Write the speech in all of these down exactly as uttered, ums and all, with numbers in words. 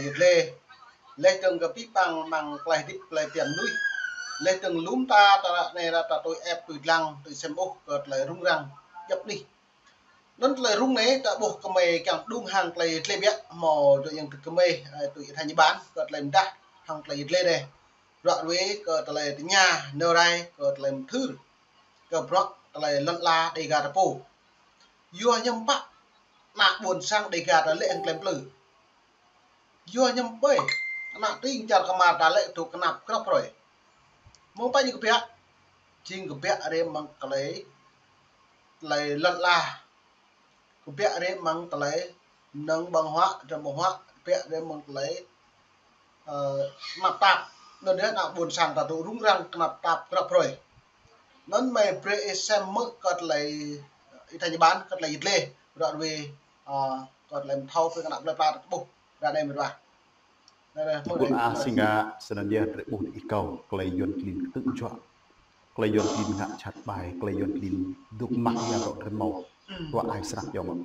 Yudle. Leh dơ̆ng kơ pih pang mơ̆ng tơlơi hơdip tơlơi pian mơnuih. Leh dơ̆ng lŏm ta, ta ră anai ră ta tui ĕp tui lăng tui sem ôh kơ tơlơi rŭng răng djŏp anih. Anŭn tơlơi rŭng anai ta ƀuh kơmơi kiăng đung hăng tơlơi yudle biă, hmâo dŏ yang tơ kơmơi, ơ, tui ih tha ñu ƀan kơ tơlơi mơdah hăng tơlơi yudle anai. Ră ruai kơ tơlơi tơña, nao rai kơ tơlơi mơthưr, kơ bruă tơlơi lŏn ala Dega ta pô. Yua hiư̆m pă ană ƀôn sang Dega ta lĕ hăng tơlơi plư. Yua hiư̆m pă ană tring čar kơmar ta lĕ tŭ kơnap krăp hrơi. Mơ̆ng pă ñu kơbiă, jing kơbiă rai mơ̆ng tơlơi, tơlơi lŏn ala. Kơbiă rai mơ̆ng tơlơi mơnơ̆ng ƀơ̆ng huă, dram ƀơ̆ng huă, kơbiă rai mơ̆ng tơlơi, ơ, kơnap tap. Anŭn yơh ană ƀôn sang ta tŭ rŭng răng kơnap tap krăp hrơi. Anŭn mơi brơi ih sem mơ̆ kơ tơlơi ih tha ñu ƀan, kơ tơlơi yudle, ră ruai, ơ, kơ tơlơi mơthâo brơi kơ ană plơi pla ta ƀuh ră anai mơ̆ ruah. Anai, anai, mơ̆ Ƀuôn anai. A si ngă, snăn yơh drei ƀuh ih kâo, tơlơi Yuăn klin ktư̆ juă. Tơlơi Yuăn klin ngă jhat ƀai, tơlơi Yuăn klin dôk mă ya dŏ drei hmâo. Ruă ai snăk yơh mơ̆.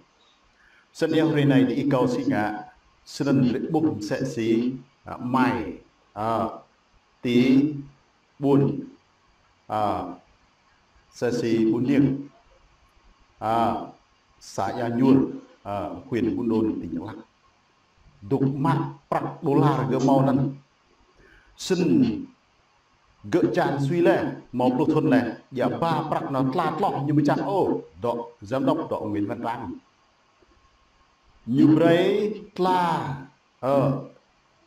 Snăn yơh hrơi anai ih kâo si ngă, snăn drei ƀuh msĕ si, ơ, amai, ơ, ti ƀuôn, ơ, msĕ si ƀuôn Niêng, ơ, xã Ia Nhur, ơ, huyện Buôn Đôn, tỉnh Đắk Lắk. Dôk mă prăk đôlar gơ̆ hmâo anăn. Snăn gơ̆ čan sui leh, hmâo pluh thŭn leh, djă ba prăk anăn tla tloh ñu ƀu čang ôh, dŏ giám đốc dŏ Nguyễn Văn Tráng. Ñu brơi tla, ơ,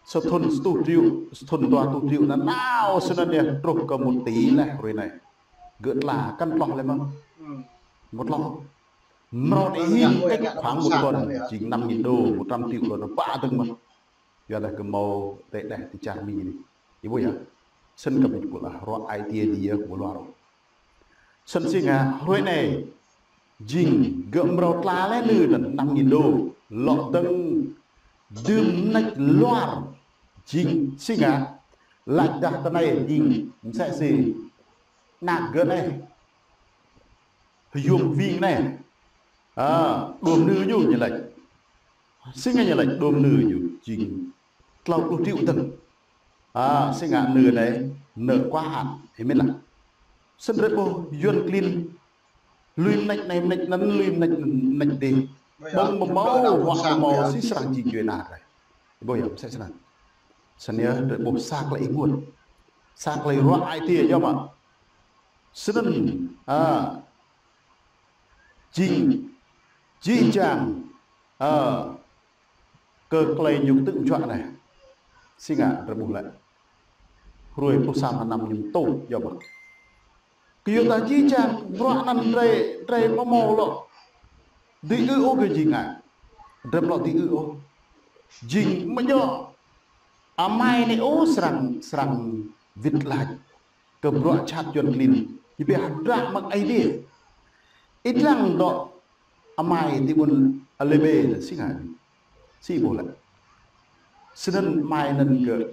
sa thŭn sa rơtuh triệu, sa thŭn dua rơtuh triệu anăn nao snăn yơh truh kơ một tỷ leh hrơi anai. Gơ̆ tla kăn tloh leh mơ̆. Một lon. Mrâo anai hĭ cách khoảng một tuần, jing năm nghìn đô, một trăm triệu lŏn anăn pă dơ̆ng mơ̆. Yua dah kơ hmâo tơlơi đeh ti čar Mi anai. Ih ƀuh yơh. Snăn kơ ƀing pô lah ruă ai tiê dih yơh kơ ƀu luar. Snăn si ngă hrơi anai jing gơ̆ mrâo tla leh nư anăn năm nghìn đô. Lŏ dơ̆ng dưm mnêč luar jing si ngă lač dah tơ anai jing msĕ si anak gơ̆ anai. Hyuôm Ving anai. Ơ, đuôm nư ñu ñu lač. Si ngă ñu lač đuôm nư ñu jing tlâo pluh triệu dơ̆ng. Ơ, si ngă nư anai nợ quá hạn, ih mĭn lah. Snăn drei ƀuh Yuăn klin lui mnêč anai mnêč anăn, lui mnêč anăn mnêč dih. Ƀơ̆ng mơ̆ hmâo, huă mơ̆ hmâo, si srăng jing djuê ana drei. Ih ƀuh yơh, msĕ snăn. Snăn yơh drei ƀuh sa tơlơi ênguôt. Sa tơlơi ruă ai tiê yơh mơ̆. Snăn, ơ, jing, jih jang, ơ, kơ tơlơi ñu ktư̆ juă anai. Si ngă drei ƀuh leh. Hruê pluh sa mlan năm ñu tŭ, yơh mơ̆. Kơ yua dah jih jang bruă anăn drei, drei mơ̆ hmâo lŏ dưi ư ôh kơ jing ngă. Drei mlŏ dưi ư ôh. Jing mơ̆ djŏ amai anai ôh srăng, srăng wĭt lač kơ bruă jhat Yuăn klin. Ñu bi hơdră mơ̆ng Aê Diê. Ih dlăng dŏ amai ti ƀuôn Alê Bê anăn si ngă. Si ƀuh leh. Snăn amai anăn gơ̆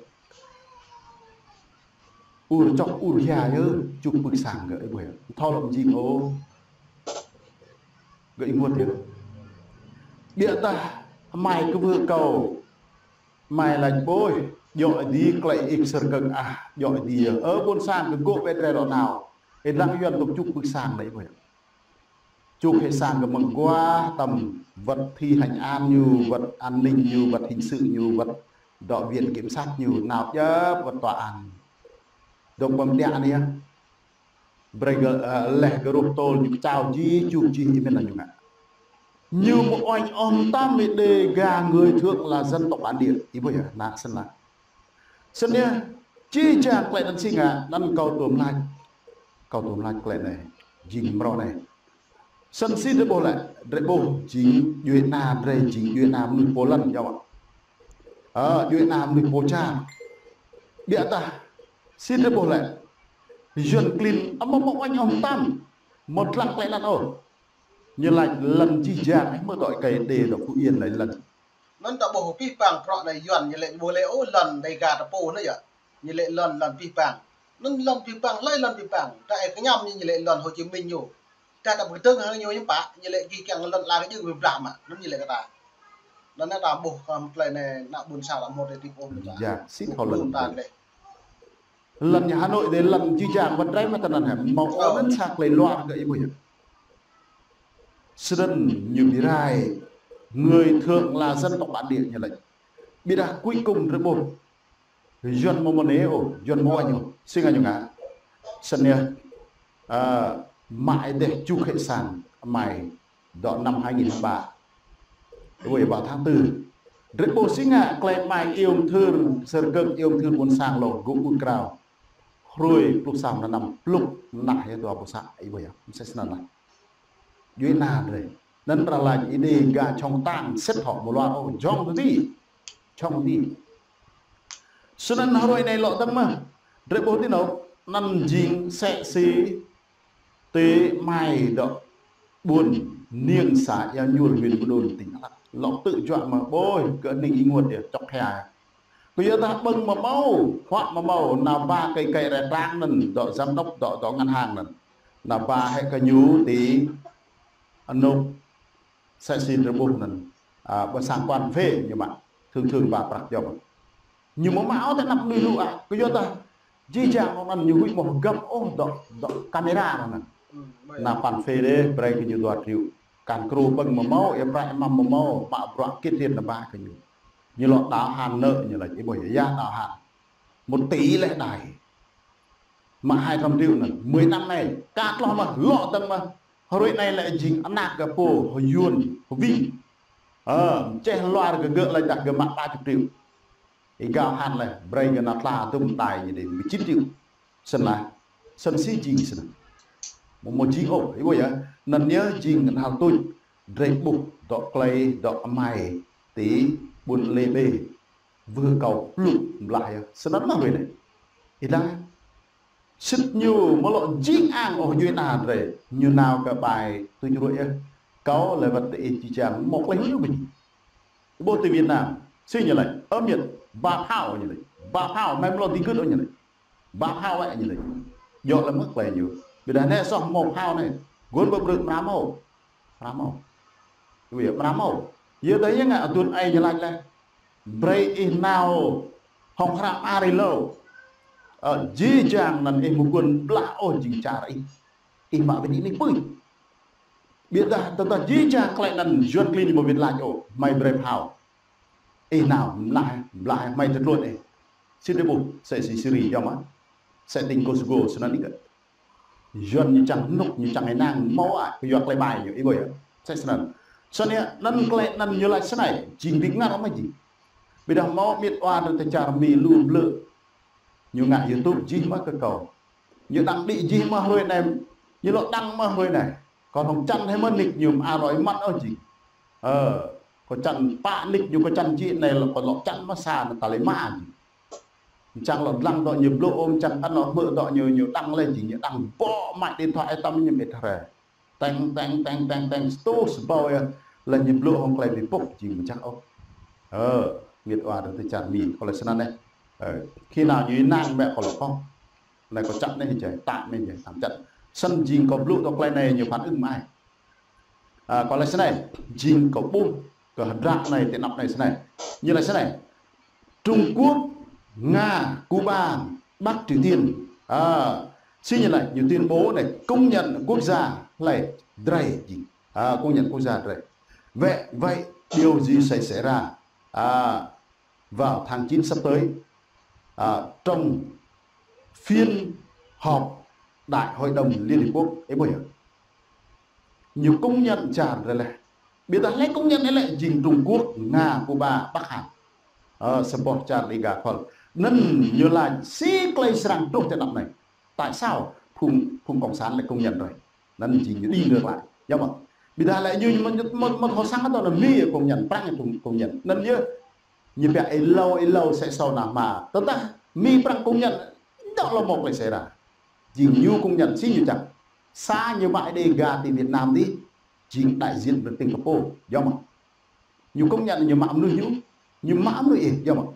ur čŏk ur hia yơh, čuk pưk sang gơ̆, ih ƀuh yơh. Thâo lŏ mjing ôh. Gơ̆ ênguôt yơh. Biă dah amai kwưh kâo. Amai lač ƀuh, djŏ dih klei ih sơr kơ̆ng ah, djŏ dih yơh. Ơ, ƀuôn sang kơ gŏ ƀĕ drei lŏ nao. Ih dlăng Yuăn dôk čuk pưk sang đei ƀuh yơh. Čuk hĭ sang kơ mơ̆ng gua tăm wăt thi hành án ñu, wăt an ninh ñu, wăt hình sự ñu, wăt dŏ viện kiểm sát ñu, nao djăp wăt tòa án. Dôk ƀăm đia anai yơh. Brei gơ̆, ơ, leh gơ̆ ruh tôl ñu kơčao jih, čuk jih ih mĭn lah ñu ngă. Ñu mơ̆ uañ ôh mơtam ih Đêga người Thượng là dân tộc bản địa. Ih ƀuh yơh, anăn snăn lah. Snăn yơh, jih jang klei anăn si ngă, anăn kâo tuôm lač. Kâo tuôm lač klei anei, jing mrâo anei. Snăn si drei ƀuh leh, drei ƀuh jing djuê ana drei, jing djuê ana mnuih pô lăn, yơh mơ̆. Ơ, djuê ana mnuih pô čar. Biă dah, si drei ƀuh leh, Yuăn klin, amâo mâo uañ ôh mơtam, mâo dlăng klei anăn ôh. Ñu lač lăn jih jang, ơ, mơ̆ dŏ êkei Êđê dŏ Phú Yên leh lăn. Anăn ta ƀuh pih pang bruă anei Yuăn ñu lĕ ƀu lĕ ôh lăn Đêga ta pô anei yơh. Ñu lĕ lăn, lăn pih pang. Anăn lăn pih pang, hlơi lăn pih pang. Ta ih kñăm ñu, ñu lĕ lăn Hồ Chí Minh ñu. Ta ta pơkơdơ̆ng hăng ñu ñu pă, ñu lĕ gih kiăng lăn ala kơ jing bi blah mă. Anăn ñu lĕ kơ ta. Anŭn ta ƀuh kơ tơlơi anai, ană ƀôn sang lăm mơ̆ tơlơi tip ôh. Ơ, ya, sĭt hơ̆ lŏn. Lŏn Hà Nội dih, lŏn jih jang wơ̆t rai mă tơnăn hă, mơ̆ ơ, anŭn sa tơlơi luar kơ ih ƀuh yơh. Snăn ñu ƀu rai, người thường là dân tộc bản địa ñu laĭ. Ƀiădah cuối cùng drei ƀuh Yuan mơ̆ mơ̆ nê ôh, Yuan mơ̆ ñu, si ngă ñu ngă. Snăn yơh, ơ, mă ih dêh čuk hĕ sang amai dŏ năm hai nghìn hai mươi ba. Ôi, vào tháng tư. Drei ƀuh si ngă tơlơi amai iâu mthưr, sơrơkơ̆ng iâu mthưr ƀôn sang lŏ gŭ ur krao. Hrơi pluh sa mơnam, pluh anăp yơh dua pluh sa, ih ƀuh yơh, msĕ snăn lah. Djuai ana drei. Anŭn arăng laĭ Êđê gah čŏng tang sĭt hŏ mơ̆ luar ôh, čŏng tơdơi. Čŏng tơdơi. Snăn hrơi anai lŏ dơ̆ng mơ̆. Drei ƀuh tui anŭn, anŭn jing sĕ si tơ amai dŏ ƀuôn Niêng xã Ea Ñuôl huyện Buôn Đôn tỉnh Đắk Lắk. Lŏ tŭ juă mơ̆ ƀơi kơ ning ih ƀuh yơh, čŏk hia. Kơ yua dah ƀơ̆ng mơ̆ mâo, huă mơ̆ mâo, nao ba kơi kơi rai trang anŭn, dŏ giám đốc, dŏ, dŏ ngân hàng anŭn. Nao ba hĕ kơ ñu ti anŭn sĕ si drei ƀuh anŭn. Ơ, ƀơi sang quản phê ñu mă, thường thường ba prăk jŏm. Ñu mơ̆ mă ôh tơ anăp mơnuih lu ah, kơ yua dah jih jang anŭn ñu huĭ mơ̆ găp ôh dŏ, dŏ camera anŭn. Nao quản phê dih, brơi kơ ñu dua triệu. Kăn kru ƀơ̆ng mơ̆ mâo, ia prăk mă mơ̆ mâo, mă bruă kit riêt nao ba kơ ñu. Ñu lŏ đáo hạn nợ ñu laĭ, ih ƀuh yơh, đáo hạn. Một tỷ lĕ đai. Mă hai trăm triệu anŭn, mười năm anai, kơ tloh mơ̆, lŏ dơ̆ng mơ̆. Hrơi anai lĕ jing anăp gah pô, hơyun, hơwing. Ơ, čeh luar gơ̆ gơ̆ laĭ dah gơ̆ mă ba chục triệu. Ih gao hăn lĕ, brơi gơ̆ nao tla dŭm đai ñu dih, mười chín triệu. Snăn lah, snăn si jing snăn. Mơ̆ mơ̆ jing ôh, ih ƀuh yơh, anŭn yơh jing ngăn hal tuč, drei ƀuh, dŏ tơlơi, dŏ amai, ti, ƀuôn Lê Bê. Wơ̆t kâo pluk blah yơh. Snăn mơ̆ wơ̆t anai. Ih lăng. Sĭt ñu mơ̆ lŏ jing ang ôh djuai ana drei. Ñu nao kơ ƀai tui črui yơh. Kâo lĕ wơ̆t tơ ih jih jang mơ̆ tơlơi hyu ƀing. Ƀuh tơ Việt Nam. Si ñu laĭ. Ơ miêt. Ba phao ñu laĭ. Ba phao. Mơ̆ lŏ ding gưt ôh ñu laĭ. Ba phao wơ̆t ñu laĭ. Djŏ lĕ mơ̆ tơlơi ñu. Ƀiădah anai soh mơ̆ phao anai. Gơ̆n ƀơ̆ brư̆ mra mâo. Mra mâo. Ui, mra mâo. Yua dah yơh ngă adun ai ñu laĭ lĕ. Brơi ih nao hŏng hră mơar ih lu. Ơ, jih jang anŭn ih mơguan blah ôh jing čar ih. Ih mă ƀing ih pui. Ƀiădah tơdah jih jang tơlơi anŭn Yuan klin mơ̆ wĭt lač ôh, hmei brơi phao. Ih nao, blah, blah, hmei tơtluôn ih. Sĭt ƀuh, sĕ si Siri, jăm ah. Sĕ tĭng Kosovo, snăn ih gơ̆. Yuan ñu čang hnŭk, ñu čang ih năng, mâo ah, kơ yua tơlơi ƀai ñu, ih ƀuh yơh. Sĕ snăn. Snăn yơh, anŭn tơlơi anŭn ñu laĭ snei, jing ƀing ngă mơ̆ jing. Ƀiădah mâo miêt wa tơ čar Mi lu blư̆. Ñu ngă YouTube jih mơ̆ kơ kâo. Ñu đăng đĭ jih mơ̆ hrơi anai, ñu lŏ đăng mơ̆ hrơi anai. Kâo hŏng čăn hĕ mơ̆ nick ñu mă aroi măt ôh jing. Ơ, kâo čăn pă nick ñu kâo čăn jih anai lŏ kâo lŏ čăn mơ̆ sa anŭn tơlơi mă jing. Čang lŏ dlăng dŏ ñu blŭ ôm čang kăn lŏ hmư̆ dŏ ñu, ñu đăng lĕ jing ñu đăng bŏ mă điện thoại tăm ñu mĕt hrĕ. Teng, teng, teng, teng, teng, stu sbâo yơh. Lĕ ñu blŭ hŏng tơlơi bi pŭk jing mơčah ôh. Ơ, miêt wa tơ čar Mi, kâo laĭ snăn anai. Ơ, khi nao ñu năng bĕ kâo lŏ kŏ. Anai kâo čăt anai jai, tăk anai jai, tăm čăt. Snăn jing kâo blŭ tơ tơlơi anai ñu phản ứng mơai. Ơ, kâo laĭ snei, jing kâo ƀuh, kơ hơdră anai, tơ anăp anai snei. Ñu laĭ snei. Trung Quốc, Nga, Cuba, Bắc Triều Tiên. Ơ, si ñu laĭ, ñu tuyên bố anai, công nhận quốc gia hlơi drei jing. Ơ, công nhận quốc gia drei. Vậy, vậy, điều gì sẽ xảy ra? Ơ, vào tháng chín sắp tới, à, trong phiên họp Đại hội đồng Liên Hiệp Quốc, ih ƀuh yơh. Ñu công nhận čar drei lĕ. Ƀiădah hlơi công nhận lĕ jing Trung Quốc, Nga, Cuba, Bắc Hàn. Ơ, sa boh čar Đêga khul. Anŭn ñu laĭ si tơlơi srăng truh tơ anăp anai. Tại sao phung, phung cộng sản lại công nhận drei? Anŭn jing ñu đi ngược lại. Yơh mơ̆. Ƀiădah lĕ ñu, ñu mă, mă, mă hŏ sang tơ anŭn Mi công nhận, Prăng công, công nhận. Anŭn yơh ñu pia ih lu, ih lu sĕ sô nao mă. Tơdah Mi Prăng công nhận, dŏ lŏ mơ̆ tơlơi sơra. Jing ñu công nhận si ñu čang. Sa ñu mă Đêga ti Việt Nam dih, jing đại diện rơting kơ pô. Yơh mơ̆. Ñu công nhận ñu mă mơnuih ñu, ñu mă mơnuih ih, yơh mơ̆.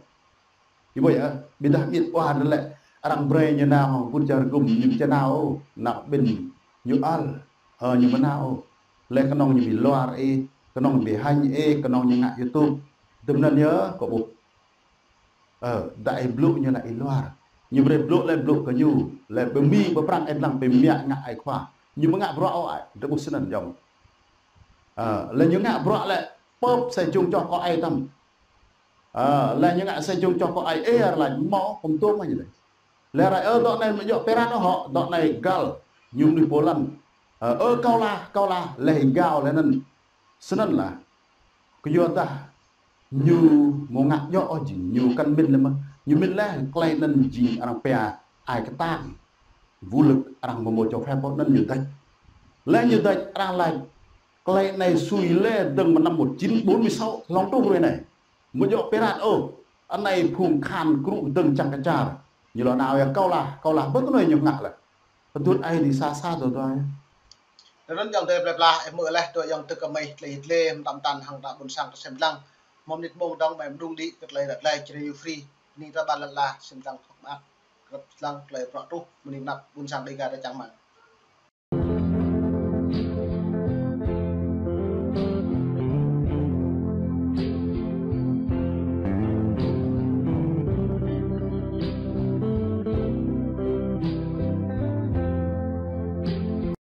Ih ƀuh yơh, ƀiădah miêt wa drei lĕ, arăng brơi ñu nao hŏng ƀut čar gum ñu či nao, nao ƀing ñu ăl, ơ, ñu mơnao. Lĕ kơnơ̆ng ñu ƀu luar ih, kơnơ̆ng ƀu hăng ih, kơnơ̆ng ñu ngă YouTube. Tơm anŭn yơh kơ ƀuh. Ơ, đa ih blŭ ñu lĕ ih luar. Ñu brơi blŭ lĕ blŭ kơ ñu. Lĕ ƀơi Mi ƀơi Prang ih lăng ƀơi mă ngă ai khua. Ñu ƀu ngă bruă ôh ai. Drơi ƀuh snăn yơh. Ơ, lĕ ñu ngă bruă lĕ pơp sa jông čoh kơ ai tăm. Ơ, lĕ ñu ngă sa jông čoh kơ ai ih ar lač mơ̆ pơm tôm ai lĕ. Lĕ rai ơ dŏ anai mơ̆ djŏ pơrat ôh hŏ, dŏ anai gal. Ñu mơnuih pô lăn. Ơ, ơ kâo lah, kâo lah, lĕ gao lĕ anŭn. Snăn lah. Kơ yua dah ñu mơ̆ ngă djŏ ôh jing, ñu kăn mĭn lĕ mơ̆. Ñu mĭn lĕ klei anŭn jing arăng pia ai kơtang. Vũ lực arăng mơ̆ mơ̆ cho phép ôh anŭn ñu đač. Lĕ ñu đač arăng lač klei anai sui lĕ dơ̆ng mơ̆ năm một chín bốn mươi sáu hlŏng truh hruê anai. Mơ̆ djŏ pơrat ôh, anai phung khan krŭ dơ̆ng čang kơ čar. Ñu lŏ nao yơh kâo lah, kâo lah, ƀơi kơnuih ñu ngă lĕ. Pơdŭt ai dih sa sa dŏ dŏ ai. Anŭn yơh tơlơi plơi pla, ih hmư̆ leh, tui yơh tơlơi kơ mơi, tơlơi hit lĕ, mơtam tan hăng ta ƀôn sang tơ sem lăng. Mơ̆ mơnit mông dơ̆ng mơi mơđung đĭ, kơ tơlơi ră tơlơi, Jrai News Free, bơni ta ƀar lăn ala, sem lăng hơ̆k mơak, krăp lăng, tơlơi prŏ truh, bơni mơnap, ƀôn sang Dega ta čang rơmang.